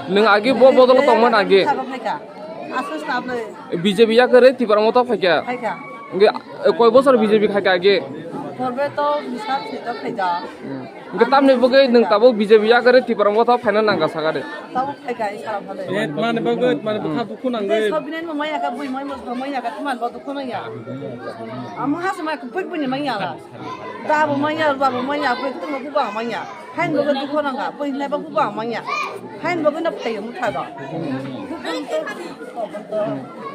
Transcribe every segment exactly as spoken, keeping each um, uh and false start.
Nwng agi bo bodol tongmani agi? Sabo phaikha. Aswk snap le. B J P yakarwi Tipra Motha phaikha. Phaikha. Hwnkhe, eh, koi bosor B J P khaikha agi? Korbe to misap sito phaikha. Hmm. Hwnkhe tamni bagwi nwng tabuk B J P yakarwi Tipra Motha phaina nangkha sakha de. Tabuk phaikha, i sara phale. Eh, mani bagwi, mani bwkha dukhu nangwi. Tei sabinai mo maya kha, bui mai mo maya kha, tuman bo dukhu nangya. Amo hasa mai kubui bui ni maya la. Da bo maya, ba bo maya, bui kutung bo ba maya. Hain bo dukhu nangya, bui hinai bo ba maya. Hain bo na phai mutha do.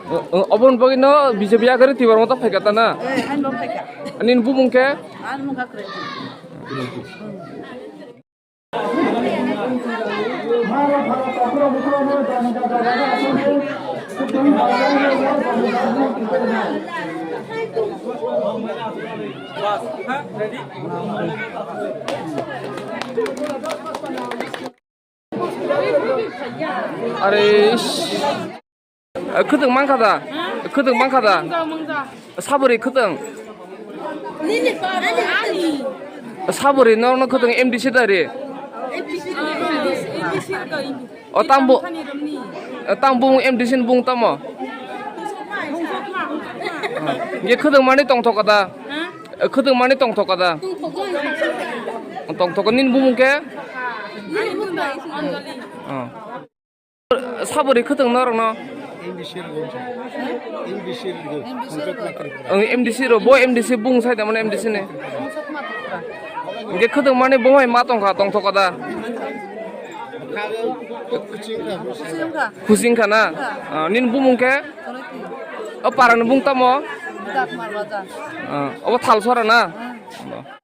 O, o, obon bagwi no B J P yakarwi Tipra Motha phaikha ta na? Eh, hain bo phaikha. Nini bumung khe? Ani mung kha Kre. Are, ish. Eh, khwtwng mankha da? Ha? Khwtwng mankha da? Mungja, mungja. Sabori khwtwng? Nini, ani, ani. Sabori no, no khwtwng M D C da re? M D C, M D C, M D C da ini. O, tang bu-, Thani romni. Eh, tang bung M D C ni bung tamo? Bung sokma, bung sokma. Ye khwtwng mani tongthok da? Ha? Eh, khwtwng mani tongthok da? Tongthok. Tongthok nini bumung khe? Nini bumung khe? Anjali. Oh. Sabori khwtwng norokno? M D C rwgo. M D C rwgo. Ang M D C rw, bo M D C bung sai da mane M D C ni. Hwnkhe khwtwng mani bo hai ma tongkha, tongthok da? Kuching kha na? Ah, nini bumung khe? O para ni bung tamo? Ah, obo Thalsora na?